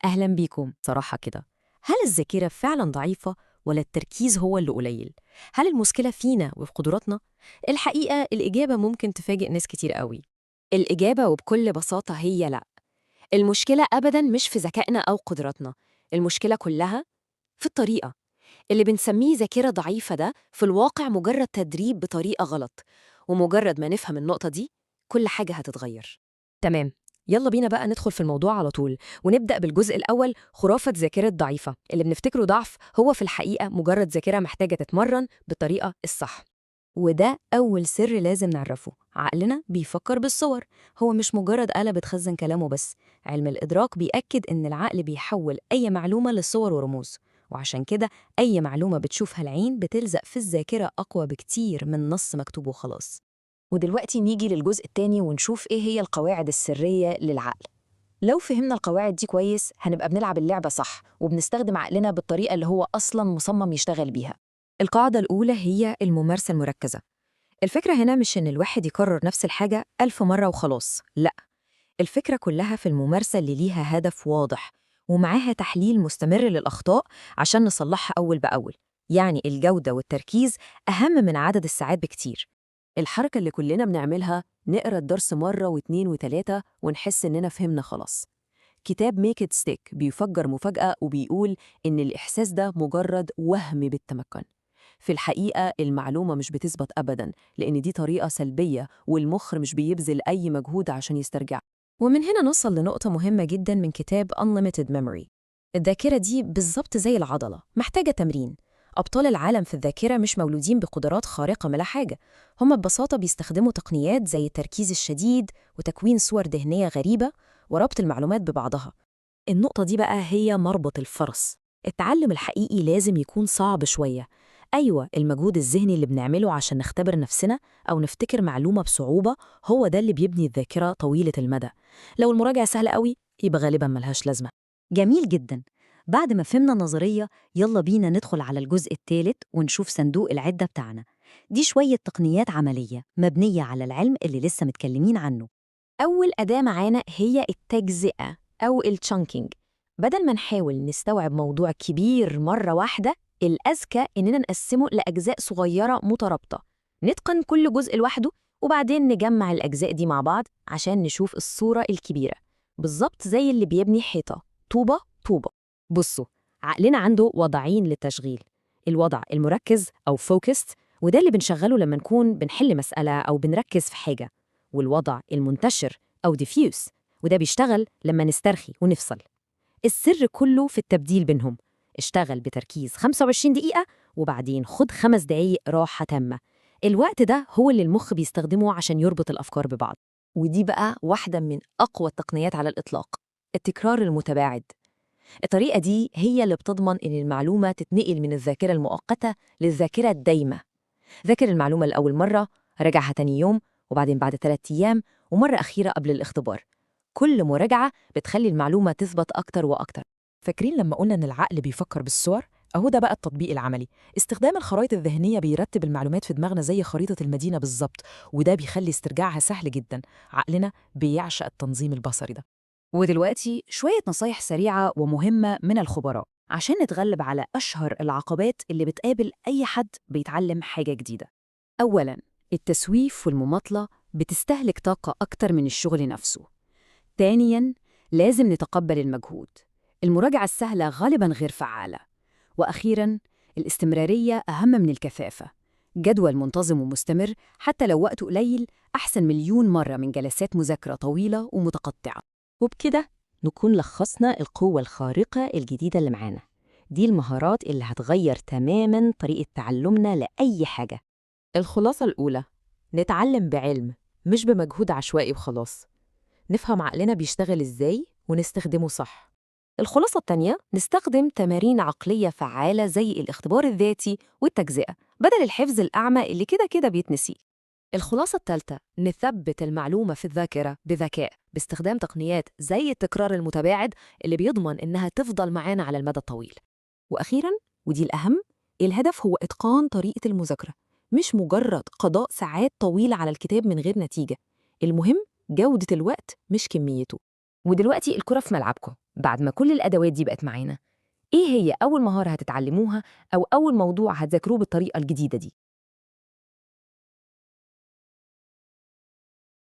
أهلا بيكم. صراحة كده، هل الذاكرة فعلا ضعيفة ولا التركيز هو اللي قليل؟ هل المشكلة فينا وفي قدراتنا؟ الحقيقة الإجابة ممكن تفاجئ ناس كتير قوي. الإجابة وبكل بساطة هي لأ. المشكلة أبداً مش في ذكائنا أو قدراتنا، المشكلة كلها في الطريقة. اللي بنسميه ذاكرة ضعيفة ده في الواقع مجرد تدريب بطريقة غلط، ومجرد ما نفهم النقطة دي كل حاجة هتتغير. تمام، يلا بينا بقى ندخل في الموضوع على طول، ونبدأ بالجزء الأول، خرافة ذاكرة ضعيفة. اللي بنفتكره ضعف هو في الحقيقة مجرد ذاكرة محتاجة تتمرن بالطريقة الصح. وده أول سر لازم نعرفه، عقلنا بيفكر بالصور، هو مش مجرد آلة بتخزن كلامه بس. علم الإدراك بيأكد إن العقل بيحول أي معلومة لصور ورموز، وعشان كده أي معلومة بتشوفها العين بتلزق في الذاكرة أقوى بكتير من نص مكتوب وخلاص. ودلوقتي نيجي للجزء التاني ونشوف إيه هي القواعد السرية للعقل. لو فهمنا القواعد دي كويس هنبقى بنلعب اللعبة صح، وبنستخدم عقلنا بالطريقة اللي هو أصلاً مصمم يشتغل بيها. القاعدة الأولى هي الممارسة المركزة. الفكرة هنا مش إن الواحد يكرر نفس الحاجة 1000 مرة وخلاص، لأ، الفكرة كلها في الممارسة اللي ليها هدف واضح ومعاها تحليل مستمر للأخطاء عشان نصلحها أول بأول. يعني الجودة والتركيز أهم من عدد الساعات بكتير. الحركة اللي كلنا بنعملها، نقرأ الدرس مرة واتنين وتلاتة ونحس إننا فهمنا خلاص. كتاب Make It Stick بيفجر مفاجأة وبيقول إن الإحساس ده مجرد وهم بالتمكن. في الحقيقة المعلومة مش بتثبت أبداً، لأن دي طريقة سلبية والمخ مش بيبذل أي مجهود عشان يسترجع. ومن هنا نوصل لنقطة مهمة جداً من كتاب Unlimited Memory. الذاكرة دي بالظبط زي العضلة، محتاجة تمرين. أبطال العالم في الذاكرة مش مولودين بقدرات خارقة ولا حاجة، هم ببساطة بيستخدموا تقنيات زي التركيز الشديد وتكوين صور ذهنية غريبة وربط المعلومات ببعضها. النقطة دي بقى هي مربط الفرس. التعلم الحقيقي لازم يكون صعب شوية. أيوة، المجهود الذهني اللي بنعمله عشان نختبر نفسنا أو نفتكر معلومة بصعوبة هو ده اللي بيبني الذاكرة طويلة المدى. لو المراجعة سهلة قوي يبقى غالباً ملهاش لازمة. جميل جداً. بعد ما فهمنا النظرية يلا بينا ندخل على الجزء الثالث ونشوف صندوق العدة بتاعنا. دي شوية تقنيات عملية مبنية على العلم اللي لسه متكلمين عنه. أول أداة معانا هي التجزئة أو ال chunking. بدل ما نحاول نستوعب موضوع كبير مرة واحدة، الأذكى إننا نقسمه لأجزاء صغيرة مترابطة، نتقن كل جزء لوحده وبعدين نجمع الأجزاء دي مع بعض عشان نشوف الصورة الكبيرة، بالظبط زي اللي بيبني حيطة طوبة طوبة. بصوا، عقلنا عنده وضعين للتشغيل، الوضع المركز أو focused، وده اللي بنشغله لما نكون بنحل مسألة أو بنركز في حاجة، والوضع المنتشر أو diffuse، وده بيشتغل لما نسترخي ونفصل. السر كله في التبديل بينهم. اشتغل بتركيز 25 دقيقة وبعدين خد 5 دقايق راحة تامة. الوقت ده هو اللي المخ بيستخدمه عشان يربط الأفكار ببعض. ودي بقى واحدة من أقوى التقنيات على الإطلاق، التكرار المتباعد. الطريقة دي هي اللي بتضمن إن المعلومة تتنقل من الذاكرة المؤقتة للذاكرة الدايمة. ذاكر المعلومة لأول مرة، راجعها تاني يوم، وبعدين بعد 3 أيام، ومرة أخيرة قبل الاختبار. كل مراجعة بتخلي المعلومة تثبت أكتر وأكتر. فاكرين لما قلنا إن العقل بيفكر بالصور؟ أهو ده بقى التطبيق العملي. استخدام الخرائط الذهنية بيرتب المعلومات في دماغنا زي خريطة المدينة بالظبط، وده بيخلي استرجاعها سهل جدا. عقلنا بيعشق التنظيم البصري ده. ودلوقتي شوية نصايح سريعة ومهمة من الخبراء عشان نتغلب على أشهر العقبات اللي بتقابل أي حد بيتعلم حاجة جديدة. أولاً، التسويف والمماطلة بتستهلك طاقة أكتر من الشغل نفسه. ثانياً، لازم نتقبل المجهود. المراجعة السهلة غالباً غير فعالة. وأخيراً، الاستمرارية أهم من الكثافة. جدول منتظم ومستمر حتى لو وقته قليل أحسن مليون مرة من جلسات مذاكرة طويلة ومتقطعة. وبكده نكون لخصنا القوة الخارقة الجديدة اللي معانا. دي المهارات اللي هتغير تماماً طريقة تعلمنا لأي حاجة. الخلاصة الأولى، نتعلم بعلم مش بمجهود عشوائي وخلاص. نفهم عقلنا بيشتغل إزاي ونستخدمه صح. الخلاصة التانية، نستخدم تمارين عقلية فعالة زي الاختبار الذاتي والتجزئة بدل الحفظ الأعمى اللي كده كده بيتنسي. الخلاصة الثالثة، نثبت المعلومة في الذاكرة بذكاء باستخدام تقنيات زي التكرار المتباعد اللي بيضمن إنها تفضل معانا على المدى الطويل. وأخيراً، ودي الأهم، الهدف هو إتقان طريقة المذاكرة، مش مجرد قضاء ساعات طويلة على الكتاب من غير نتيجة. المهم جودة الوقت مش كميته. ودلوقتي الكرة في ملعبكم. بعد ما كل الأدوات دي بقت معانا، إيه هي أول مهارة هتتعلموها أو أول موضوع هتذاكروه بالطريقة الجديدة دي؟